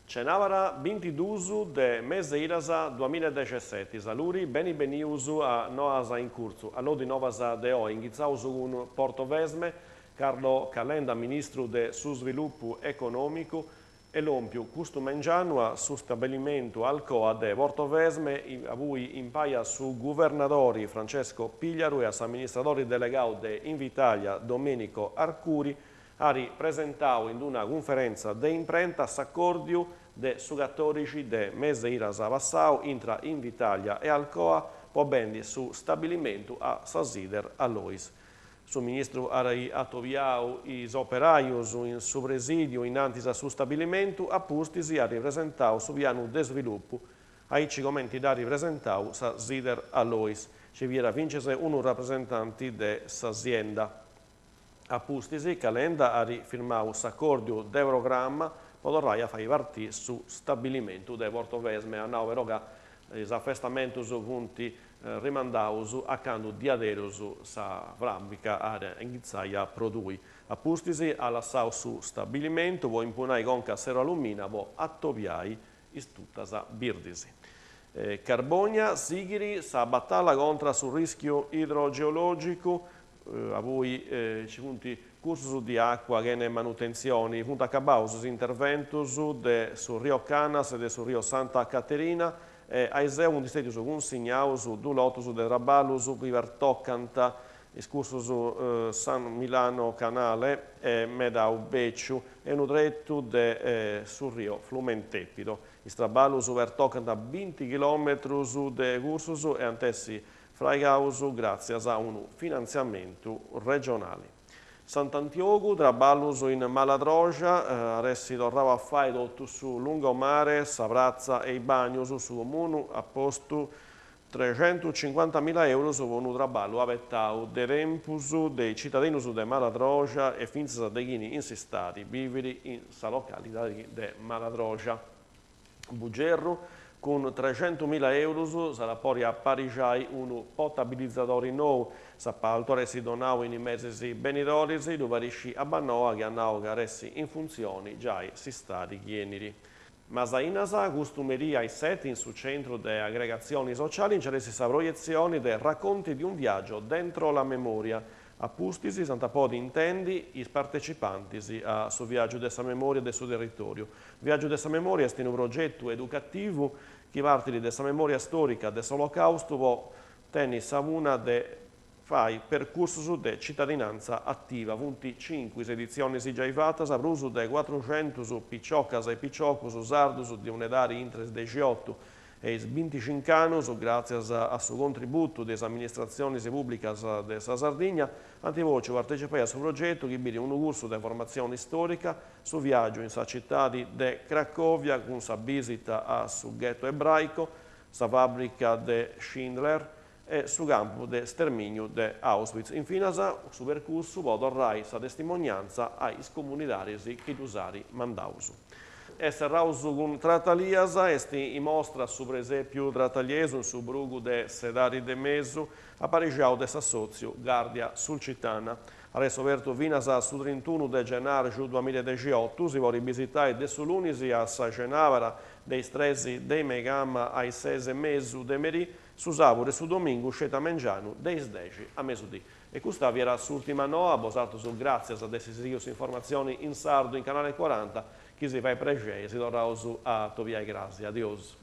Cenàbara bintiduus de mes'e idas duamiladexeseti, saludi, beni benius a Noas in Curtzu. Allodi novas de oi, inghitzaus cun Portovesme, Carlo Calenda, ministru de su Sviluppu Econòmicu, Est lòmpiu custu mengianu a su stabilimentu Alcoa de Portovesme, abui impai a su guvernadori Francesco Pigliaru e a s'amministradori delegau de Invitalia Domenico Arcuri, at presentau in una cunferentza de imprenta s'acòrdiu de su catòdixi de mes'e idas passau intra Invitalia e Alcoa po bendi su stabilimentu a sa Sider Alloys. Su ministru at atobiau is operajus in su presìdiu innantis a su stabilimentu, a pustis at presentau su pianu de svilupu, aici comenti dd'at presentau sa Sider Alloys. Ci fiat fintzas unu rapresentanti de s'azienda. A pustis Calenda at firmau s'acòrdiu de programma po torrai a fai partì su stabilimentu de Portovesme. At nau però ca is afestamentus funt rimandaus a candu diaderus sa fràbica at a inghitzai a produi. A pustis at lassau su stabilimentu po impunai conca a s'Euroallumina po atobiai is tutas birdis. Carbogna sighit sa batalla contra su rìschiu idrogeològicu, abui ci funt cursus di àcua chene manutentzioni, funt acabaus is interventus de su Rio Canas e de su Rio Santa Caterina e a Iseo funt stètius cunsignaus dus lotus de traballus chi pertocant is cursus San Milano Canale e Medau Bèciu e unu tretu de su Rio Flumentepido. Is traballus pertocant binti chilòmetrus de cursus e ant essi fraigaus gràtzias a unu finantziamentu regionali. Sant'Antiogu, traballus in Maladroxa, at essi torrau a fai totu su lungomare, sa pratza e is bagnus, su comunu at postu trexentucincuantamila eurus po unu traballu abetau de tempus de is citadinus de Maladroxa e fintzas de chini in s'istadi bivit in sa localidadi de Maladroxa. Bugerru, cun trexentumila eurus s'at a podi aparixai unu potabilizadori nou. S'apaltu at essi donau in is mesis benidoris, ddu fait scì Abbanoa chi at nau ca at essi in funtzioni giai s'istadi chi 'enit. Masainas, custu merì a is seti in su centru de agregatzioni sociali nci at essi sa proietzioni de Racconti di un viaggio dentro la memoria, A pustis s'ant a podi intendi is partecipantis a su Viàgiu de sa Memòria de su territòriu. Viàgiu de sa Memòria est unu progetu educativu chi partit de sa memòria stòrica de s'Olocàustu po tenni sa punna de fai percursus de citadinantza ativa. Funt cincu is editzionis giai fatas, prus de cuatruxentus piciocas e piciocus sardus de un'edadi intre is dexiotu e is binticinc'annus, gràtzias a su contributu de is amministratzionis pùblicas de sa Sardigna, ant pòtziu partecipai a su progetu chi biri unu cursu de formatzioni stòrica, su viàgiu in sa citadi de Cracòvia cun sa bìsita a su ghetto ebràico, sa fàbrica de Schindler e su campu de stermìniu de Auschwitz. Infinas, su percursu po torrai sa testimoniantza a is comunidadis chi ddus at mandaus. E serraus cun Tratalias, est in mostra su presèpiu trataliesu in su brugu de s'Edadi de Mesu, aparixau de s'assòtziu Gàrdia Sulcitana. At essi obertu finas a su trintunu de gennàrgiu duamiladexiotu, si podit bisitai de su lunis a sa cenàbara de is tres de megama a is ses e mesu de merì, Su sàbudu e su domingu sceti a mengianu de is dexi a mesudì. E custa fiat s'ùrtima noa, a bosatrus gràtzias de essi sighiu s'informatzioni in sardu in Canale Cuaranta, chi si fait prexei si torraus a atobiai crasi. Adiosu.